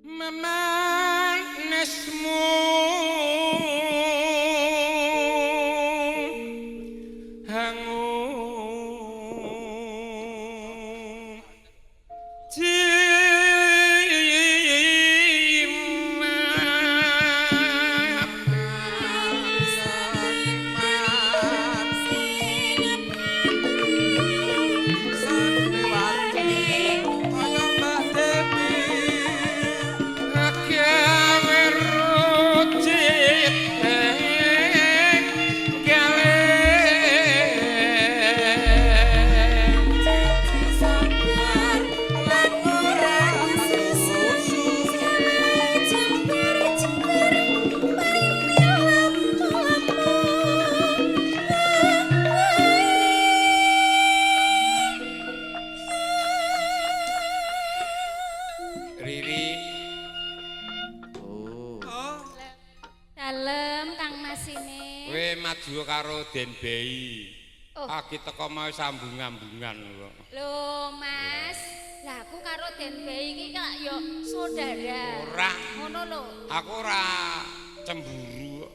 Memanesmu hangu jimat Kaya Mbak Dewi. Gawe rucit ing gale Sabar lan ora kesusu jembar-jembar mari lemu-lemu. Riri. Oh. Dalem Kang Masine. Kowe maju karo Den Bei. Oh. Agi teko mau sambung-ambungan kok. Lho Mas, lah aku karo Den Bei iki kak yo saudara. Ora. Ngono lho. Aku ora cemburu kok.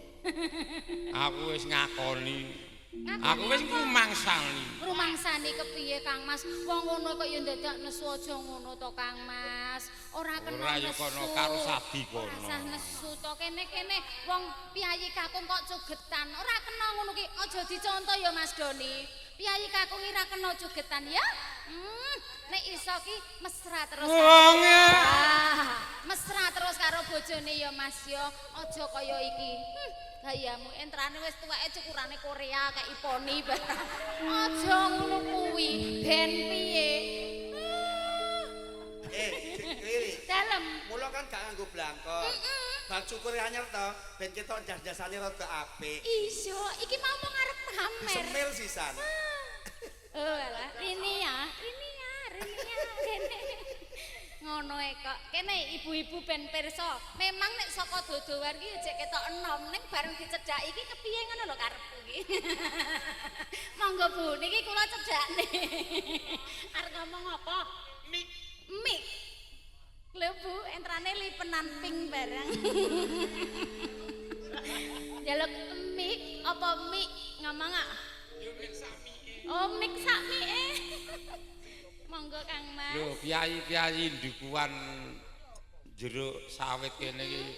Aku wis ngakoni. Aku wis ngrumangsani. Rumangsani kepiye Kang Mas? Wong ngono kok ya ndadak nesu, aja ngono to Kang Mas. Ora kena Ora ya nesu. Kono karo Sadi kono. Ora sah nesu to, kene-kene wong piyayi kakung kok cugetan. Ora kena ngono ki. Aja dicontoh ya Mas Doni. Piyayi kakung ora kena cugetan ya. Nek iso ki mesra terus. Wonge Ah, mesra terus karo bojone ya Mas ya. Aja kaya iki. Gayamu entrane wis tuweke cukurane Korea kayak Iponi barang. Aja ngono kuwi, ben piye? Eh, Riri. Dalem. Mula kan gak nganggo blangkon. Bar cukur anyar to, ben ketok jas-jasane rada apik. Iya, iki mau mau ngarep pamer. Disemil sisan. Oh alah, Rini ya, Rini ya, Rini ya, kene. Ngono e kok. Kene ibu-ibu ben pirsa. Memang nek saka dodowan ki ya jek ketok enom, ning bareng dicedhaki iki kepiye ngono lho karepku iki. Monggo Bu, niki kula cedhakne. Arep ngomong apa? Mik. Mik. Lho Bu, entrane lipenan pink bareng. Njaluk mik apa mik ngomong ah? Yo mik sak mike. Oh, mik sak mike. Monggo Kang Mas. Lho, piyayi-piyayi ndukuan jeruk sawit kene iki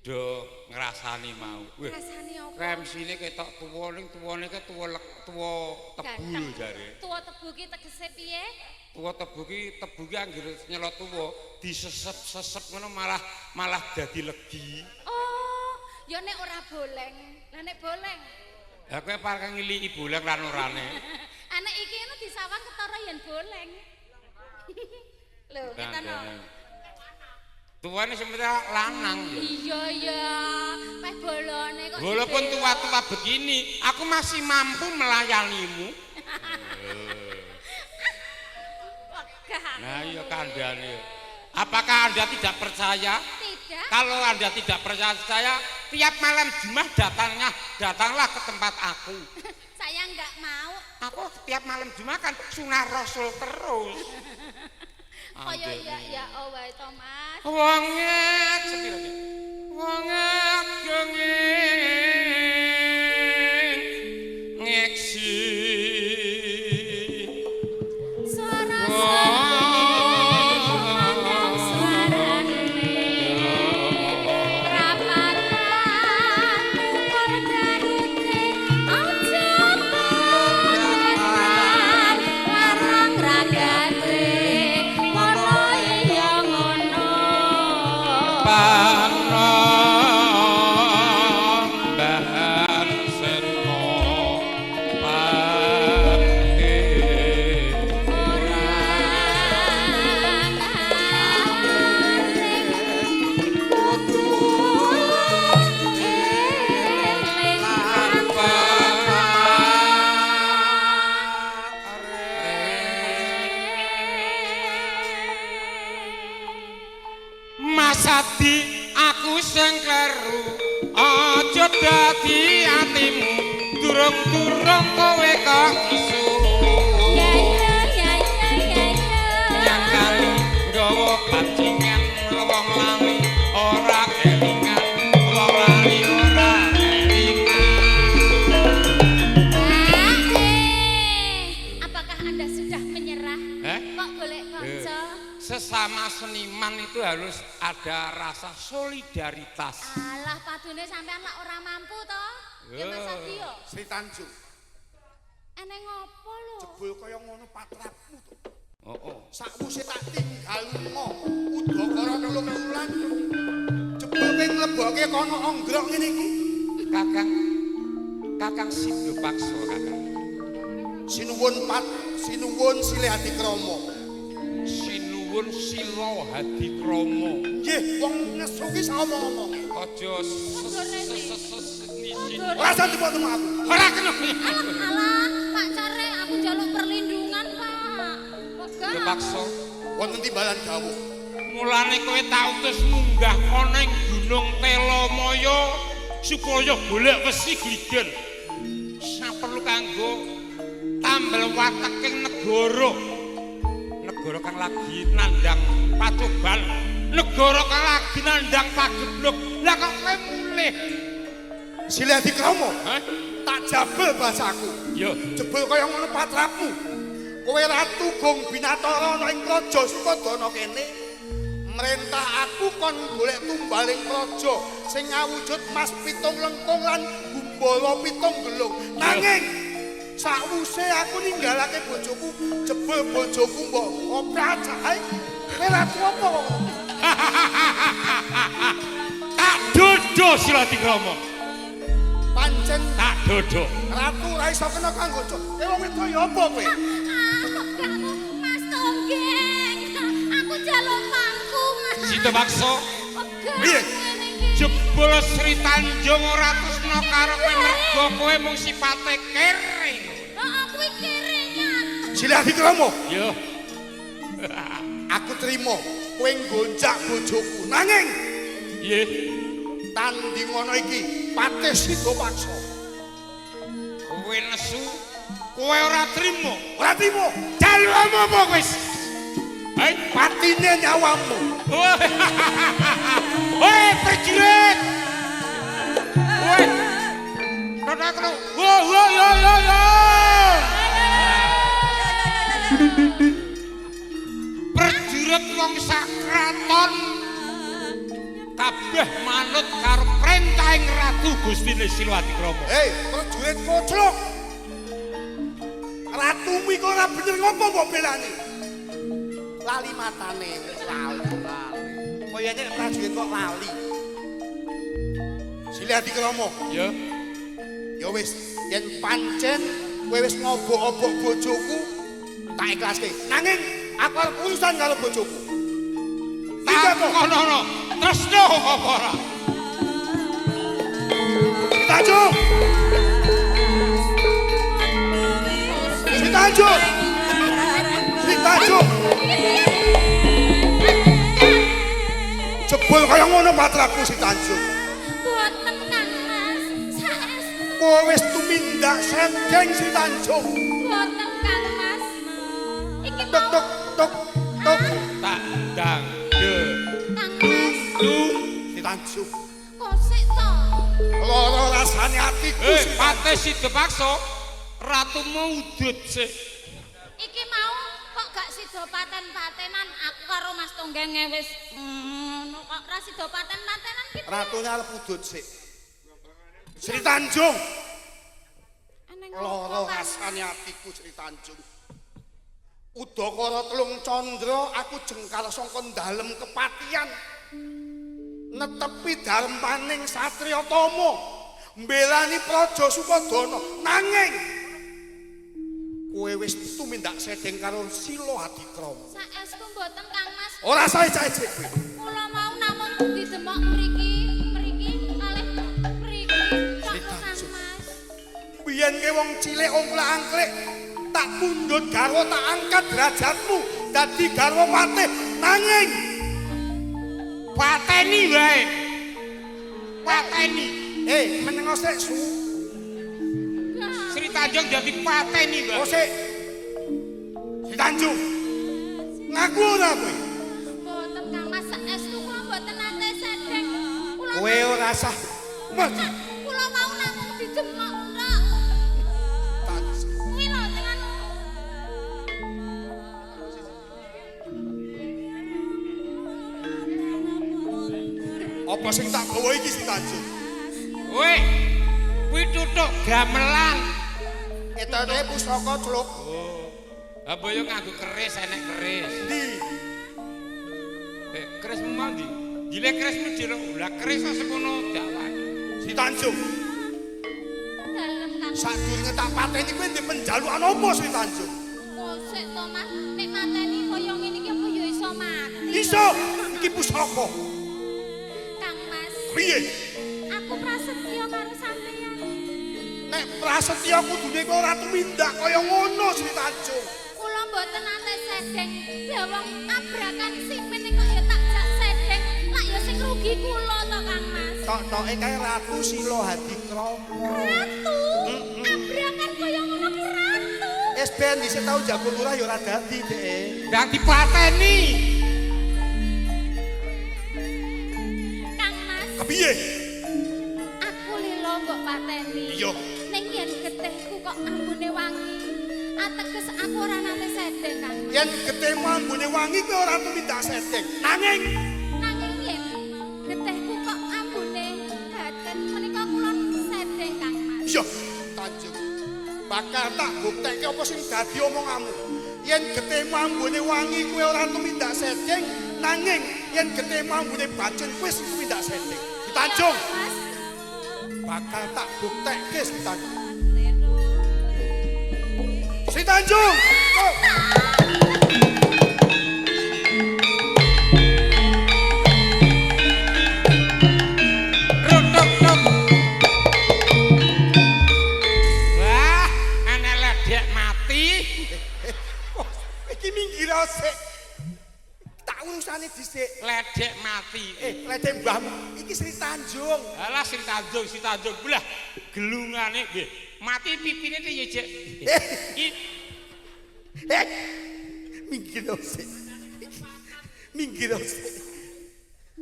do ngrasani mau. Wih, Ngrasani apa? Remsine ketok tuwa ning tuwane ke tuwa tuwa tebu lho jare. Tuwa tebu ki tegese piye? Tuwa tebu ki anggere nyelot tuwa disesep-sesep ngono malah malah dadi legi. Oh, ya nek ora boleng. Lah nek boleng. Lah kowe pareng ngiliki boleng lan orane. Anek iki ngono disawang ketara yen boleng. Lho, ketono. Tuwane sing penting lanang ya. Iya ya, peh bolone kok. Walaupun dibelok. tua-tua begini, aku masih mampu melayanimu. Wegah aku. Nah, iya kandhane. Apakah Anda tidak percaya? Tidak. Kalau Anda tidak percaya saya, tiap malam Jumat datanglah ke tempat aku. Saya enggak mau. Aku tiap malam Jumat kan sunah Rasul terus. Kaya ya ya oh wae to Mas. Wonge sepiro iki? Wonge ageng ngeksi. Suara kumandang suarane prapatan mukul garute aja pagetan larang ragate ngono iya ngono. Panombahan seno pati. Ora kudu eling lan Mas Adi aku sing kleru aja dadi atimu durung-durung kowe kok isu. Ya ya ya ya ya ya. Nyakali nggawa pancingan wong lanang. Sesama seniman itu harus ada rasa solidaritas. Alah padune sampean lak ora mampu to? Ya Mas Adi yo. Sri Tanjung. Eneng ngopo lho? Jebul kaya ngono patrapmu to. Heeh. Sakwise tak tinggal lunga, udakara 3 wulan. Jebul kowe mleboke kono onggrok ngene iki. Kakang Kakang Sido Paksa Kakang. Sinuwun Pat, sinuwun Silih Adikrama. Sinuwun Sila Hadikrama. Nggih, wong nesu ki sak omong-omong. Aja Ora usah tepok-tepok aku. Ora kena. Alah, Pak Care aku njaluk perlindungan, Pak. Wegah. Paksa wonten timbalan dawuh. Mulane kowe tak utus munggah ana ing Gunung Telomoyo supaya golek wesi gligen. Saperlu kanggo tambel wateking negara. Negara kang lagi nandhang pacoban, negara kang lagi nandhang pagebluk. Lah kok kowe mulih? Silih Adikrama. Hah? Tak jabel bahasaku. Yo, jebul kaya ngono patrapmu. Kowe Ratu Gong Binatara ana ing Praja Sukadana kene. Merintah aku kon golek tumbaling praja sing ngawujud mas 7 lengkung lan gumbala 7 gelung. Nanging sakwuse aku ninggalake bojoku, jebul bojoku mbok oprah ae. Kowe ratu apa kok? Tak dodo Sila Adikrama. Pancen tak dodo. Ratu ora iso kena kanggo cuk. Kowe wong wedok ya apa kowe? Aku Mas Tonggeng. Aku njaluk pangku, Mas. Sida Paksa. Piye? Jebul Sri Tanjung ora tresna karo kowe mergo kowe mung sipate kere. Heeh, kuwi kere nyat. Silih Adikrama. Yo. Aku trimo kowe nggonjak bojoku. Nanging piye? Tandingono iki patih Sida Paksa. Kowe nesu, kowe ora trimo. Ora trimo. Jalukmu apa wis? Hei, patine nyawamu. Hei, prajurit. Woi. Kena. Wo wo yo yo yo. Prajurit wong sakraton kabeh manut karo perintahing Ratu Gustine Sila Adikrama. Hei, prajurit koclok. Ratumu iku ora bener ngopo mbok belani? Lali matane, lali. Kayane prajurit kok lali. Silih Adikrama. Ya. Ya wis, yen pancen kowe wis ngobok-obok bojoku, tak ikhlaske. Nanging aku arep urusan karo bojoku. Takonono, tresno apa ora? Tanjung. Sri Tanjung. Sri Tanjung. Jebul kaya ngono patraku Sri Tanjung. Boten Kang Mas, saestu. Kowe wis tumindak sengkeng Sri Tanjung. Boten Kang Mas. Iki tok tok tok tok tak ndang. Kang Mas. Sri Tanjung. Kok sik to? Lara rasane atiku. Patih Sida Paksa, ratumu udut sik. Iki mau kok gak sida paten-patenan aku karo Mas Tonggeng wis ngono kok ora sida paten-patenan ki. Ratune arep udut sik. Sri Tanjung. Lara rasane atiku Sri Tanjung. Udakara 3 candra aku jengkal saka dalem kepatian. Netepi darmaning satriya tama mbelani praja Sukadana. Nanging kowe wis tumindak sedeng karo Sila Adikrama. Saestu mboten Kang Mas. Ora sae-sae kowe. Kula mau namung didemok mriki, mriki kalih mriki kok Kang Mas. Biyen ke wong cilik ongklak-angklik tak pundhut garwa tak angkat derajatmu dadi garwa patih. Nanging pateni wae. Pateni. Menengo sik su. Sri Tanjung dadi pateni wae. Oh sik. Sri Tanjung. Ngaku ora kowe? Mboten Kang Mas, saestu kula mboten nate sedeng. Kowe ora sah. Kula mau namung didemok tok. Kuwi lho dengan Apa sing tak gawa iki Sri Tanjung? Kowe kuwi tutuk gamelan. Ketone pusaka Cluk. Oh. Lah boyo nganggo keris, enek keris. Ndi? Kerismu mau ndi? Dile kerismu dilo. Lah keris kok semono dawane. Sri Tanjung. Dalem Kang. Sadurunge tak pateni kowe ndek penjalukan apa Sri Tanjung? Kosek to Mas, nek mateni kaya ngene iki apa ya iso mati. Iso, iki pusaka. Kang Mas, Piye? aku prasetyo karo sampeyan. Nek prasetya kudune kowe ora tumindak kaya ngono Sri Tanjung. Kula mboten nate sedeng. Lah wong abrakan simen kok ya tak jak sedeng. Lak ya sing rugi kula to Kang Mas. Tok-toke kae Ratu Sila Hadikrama. Ratu, abrakan kaya ngono ki ratu. Wis ben dhisik tau jago lurah ya ora dadi dhek. Ndang dipateni. Kang Mas, Kepiye? aku lila mbok pateni. Iya. Ning yen getihku kok ambune wangi. Ateges aku ora nate sedeng Kang Mas. Yen getihmu ambune wangi kowe ora tumindak sedeng. Nanging Nanging yen getihku kok ambune gaten menika kula sedeng Kang Mas. iya Tanjung. Bakal tak buktekke apa sing dadi omonganmu. Yen getihmu ambune wangi kowe ora tumindak sedeng, nanging yen getihmu ambune bacin kowe sing tumindak sedeng. Sri Tanjung, Iya, Mas. bakal tak buktekke Sri Tanjung. Sri Tanjung. Oh. Rutuk tuk. Wah, enek ledek mati. Oh, iki minggir sik. Tak urusane dhisik. Ledek mati. Ledek mbahmu iki Sri Tanjung. Alah Sri Tanjung, Sri Tanjung. Belah gelungane nggih. Mati pipine ya jek. Iki Minggir sik. Minggir sik.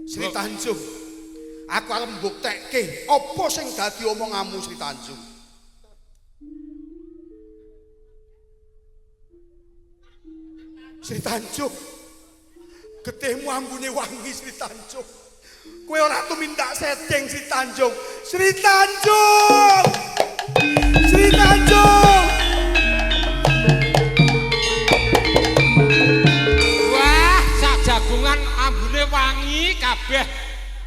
Sri Tanjung. Aku arep mbuktekke apa sing dadi omonganmu Sri Tanjung. Sri Tanjung. Getihmu ambune wangi Sri Tanjung. Kowe ora tumindak sedeng Sri Tanjung. Sri Tanjung. Sri Tanjung. Wah, sak jagongan ambune wangi kabeh.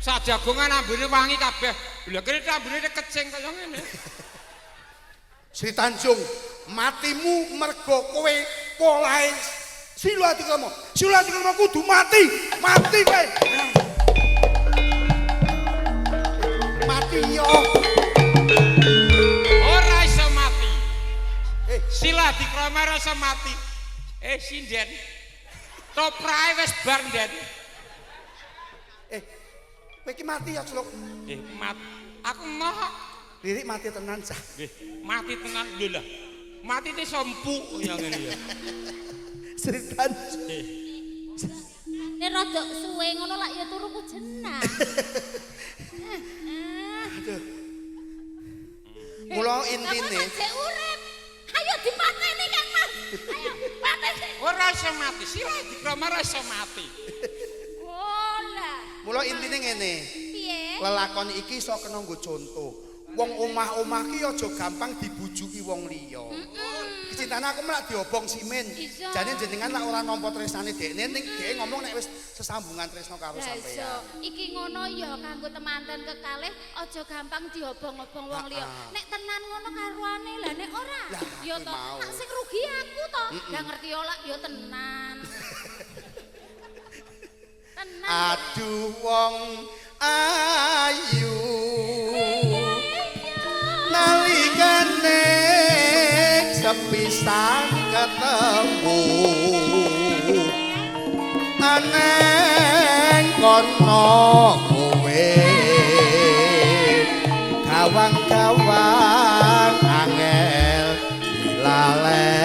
Sak jagongan ambune wangi kabeh. Lha kene ambune kecing kaya ngene. Sri Tanjung, matimu mergo kowe polahe Sila Adikrama. Sila Adikrama kudu mati. Mati kowe. Mati yo. Ora iso mati. Sila Adikrama ora iso mati. Sinden. Toprae wis bar, Nden. Kowe iki mati ya, Cluk. Mat. Aku moh. Lirik mati tenan, cah. Nggih, mati tenan lho lah. Mati te sempuk ya ngene ya. Sri Tanjung. Nek rada suwe ngono lak ya turuku jenak. Aduh. Mula intine kok jek urip. Ayo dipateni Kang Mas. Ayo pateni. Ora iso mati. Sila Adikrama ora iso mati. Oh lah. Mula intine ngene. Piye? Lelakon iki iso kena nggo conto. Wong omah-omah ki aja gampang dibujuki wong liya. Kecintane aku melak diobong simen. Jane jenengan lak ora nampa tresnane dekne ning dhek ngomong nek wis sesambungan tresna karo sampeyan. Iki ngono ya kanggo temanten kekalih aja gampang diobong-obong wong liya. Nek tenan ngono karuane lah nek ora ya to lak sing rugi aku to. Lah ngerti yo lak ya tenan. Tenan. Aduh wong ayu. Nalikane sepisan ketemu aneng kono kowe gawang-gawang angel dilaleke.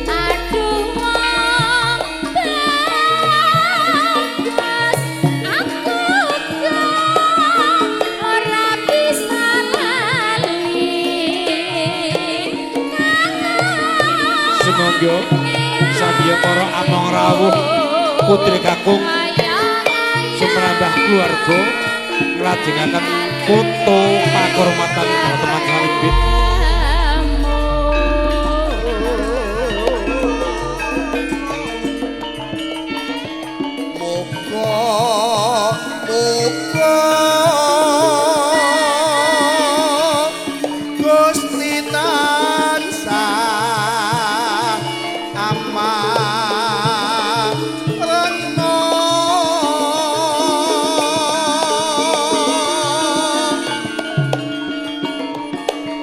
Aduh wong bagus aku ora bisa lali. Sumangga sabya para among rawuh Putri kakung sumenambah keluarga nglajengaken foto pakurmatan teman salimbit. Muga Gusti tansah amarana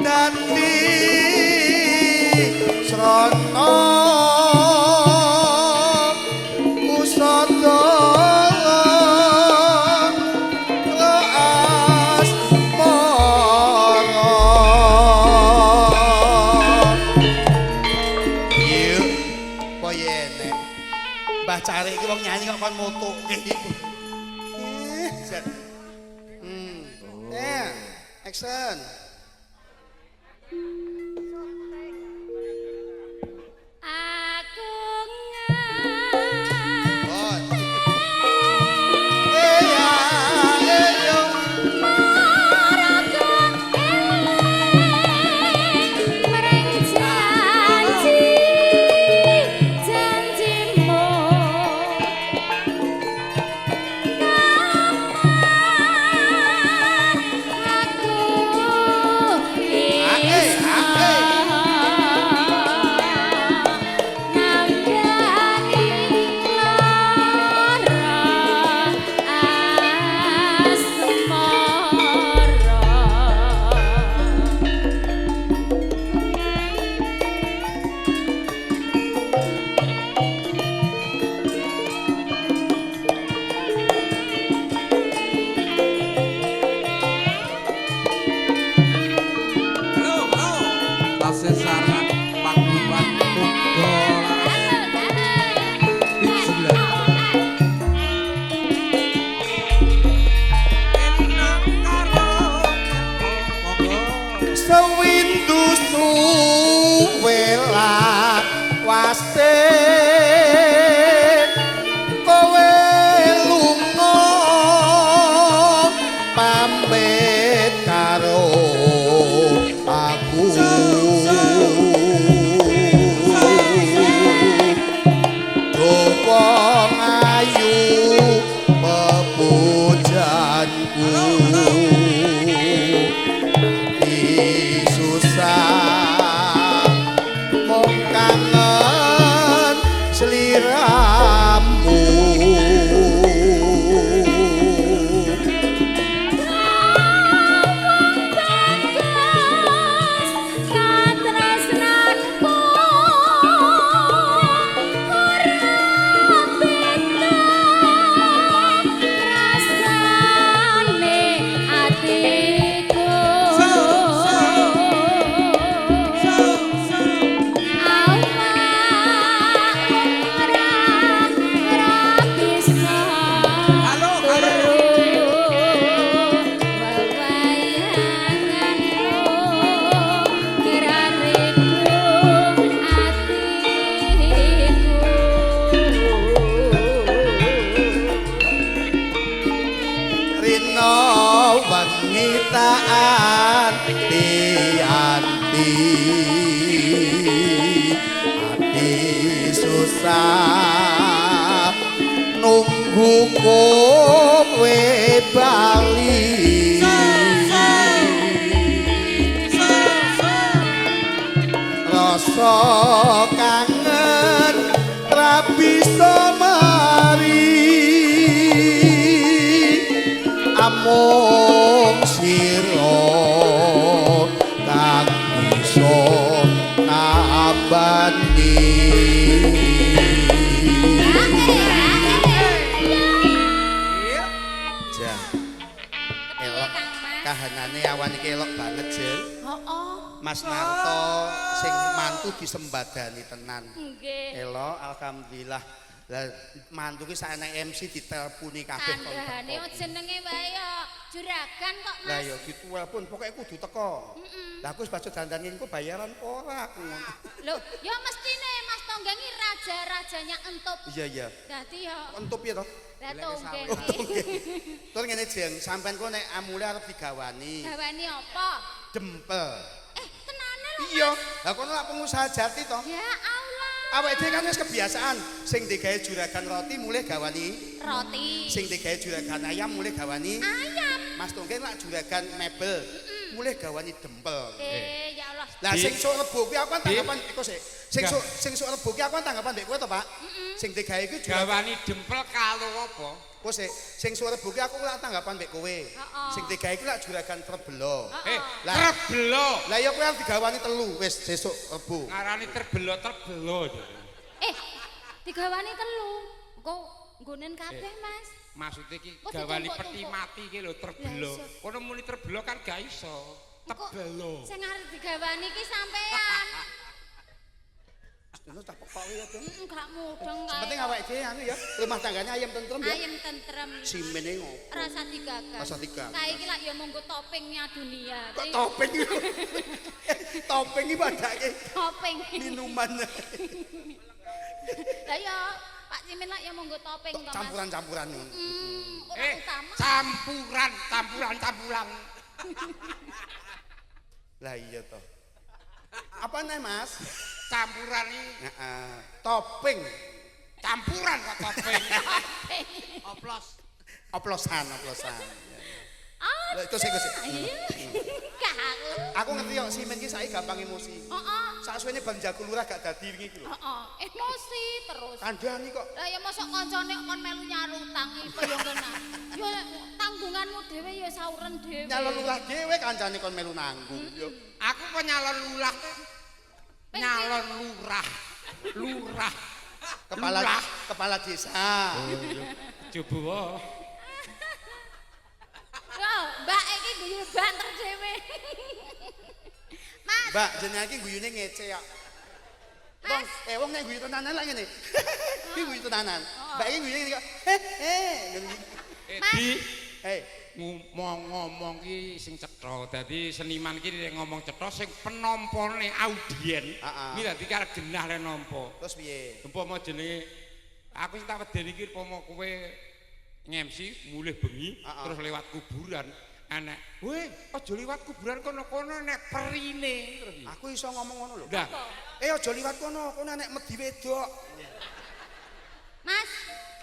dadi srana usada asmara. Iya, apa yen Mbah Carik iki wong nyanyi kok kon motoke iku. Jan. Action. Aku Bon. Eya, eyo. ngarep mring janji janjimu aku Ake, ake. nandani lara asmara. Halo, halo. Tasih saran paguyuban Muda Laras Wijilan. Enak karo monggo. Sewindu suwe lawase kowe lunga pamit karo aku. Duh wong ayu pepujanku susah mung kangen sliramu. Bagas katresnanku ora beda rasane atiku. Awak ora bisa Halo, halo. Rina wengi tak anti-anti ati susah nunggu kowe bali. Rasa kangen ra bisa mari amung sira kang bisa nambani. Jan, elok kahanane awan iki elok banget, Jel. Mas Narto sing mantu disembadani tenan. Nggih. Elok alhamdulillah. Lah mantu ki sakene MC ditelpuni kabeh kon Kandhane teko. jenenge wae ya juragan kok, Mas. Lah ya ditelepon pokoke kudu teko. Lah aku wis baca dandan engko bayaran apa ora aku ngono. Lho, ya mestine Mas Tonggeng iki raja-rajanya entup. Iya iya. Dadi ya Entup piye to? Lah tonggeng. Tur ngene Jeng, sampean ku nek amule arep digawani. Gawani apa? Dempel. Tenane lho. Iya, lah kono lak pengusaha jati to. Ya Allah. Awake dhewe kan wis kebiasaan sing digawe juragan roti mulih gawani roti. Sing digawe juragan ayam mulih gawani ayam. Mas Tonggeng lak juragan mebel mulih gawani dempel. Ya Allah. Lah sing sok rebo kuwi aku kan tanggapan iku sik. Sing sok rebo kuwi aku kan tanggapan ndek kowe to, Pak. Sing digawe iku gawani dempel karo apa? Kowe sik, sing sok rebo kuwi aku lak tanggapan mbek kowe. Sing digawe iku lak juragan terbelo. Terbelo. Lah ya kowe arep digawani telu wis sesuk rebo. Ngarani terbelo-terbelo. Digawani telu. Engko nggonen kabeh, Mas. Maksudnya iki gawani peti mati iki lho terbelo. Kono muni terbelo kan gak iso. Tebelo. Sing arep digawani iki sampean. Ngono tak pekok ya, Dong. Gak mudeng kae. Penting awake dhewe anu ya, rumah tanggane ayem tentrem ya. Ayem tentrem. Simene ngopo? Rasa digagas. Rasa digagas. Kae iki lak ya monggo toppingnya dunia. Kok topping? Topping iki padake. Topping. Minuman. Lah ya Pak Simin lak ya monggo topping to, Mas. Campuran-campuran. Ora utama. Campuran, campuran. Lah iya toh. Apa nih, Mas? Campuran iki. Heeh. Topping. Campuran kok topping. Oplos. Oplosan. Lha iku sik. Gak aku. Aku ngerti kok Simin iki saiki gampang emosi. Heeh. Saksuwene bang jago lurah gak dadi wingi iki lho. Heeh, emosi terus. Kandhani kok. Lah ya mosok kancane kon melu nyarutang iki ya kena. Ya tanggunganmu dhewe ya sauren dhewe. Nyalon lurah dhewe kancane kon melu nanggung yo. Aku kok nyalon lurah. Nyalon lurah. Lurah. Kepala desa. Oh iya. Coba. Yo, Mbak iki guyu banter dhewe. Mas. Mbak jenenge iki guyune ngece kok. Wong, wong nek guyu tenanan lak ngene. Iki guyu tenanan. Mbak iki guyune ngene kok. Mas. Ngomong-ngomong ki sing cetha. Dadi seniman ki nek ngomong cetha sing penompone audien. Iki dadi karo genah le nampa. Terus piye? Umpama jenenge aku sing tak wedeni iki umpama kowe ngemsi mulih bengi terus lewat kuburan enek. Weh, aja liwat kuburan kono-kono nek perine. Aku iso ngomong ngono lho. Lah, aja liwat kono, kono enek medhi wedok. Mas,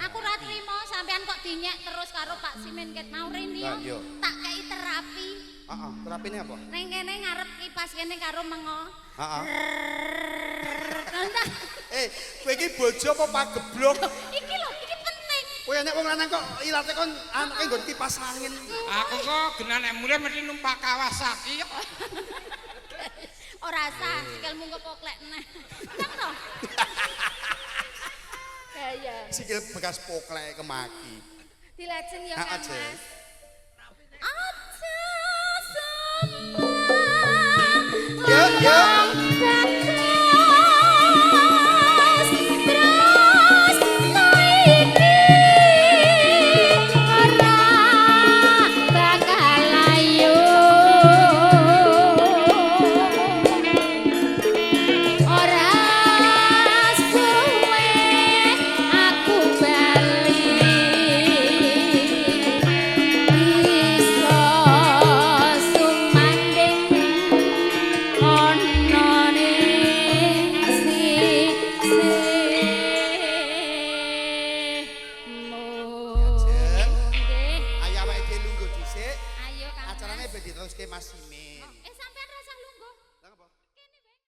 aku ora trimo sampean kok dinyek terus karo Pak Simin ket mau rene yo. Tak kei terapi. Heeh, terapine apa? Ning kene ngarep kipas kene karo mengo. Heeh. Kowe iki bojo apa pageblok? Iki lho, iki penting. Kowe nek wong lanang kok ilate kon anake nggon kipas angin. Aku kok genah nek mulih mesti numpak Kawasaki kok. Ora sah, sikilmu kepoklek neh. Nang to? Gaya. Sikil bekas poklek kemaki. Dilajeng ya Kang Mas. Aja Yo yo. Mas Simin.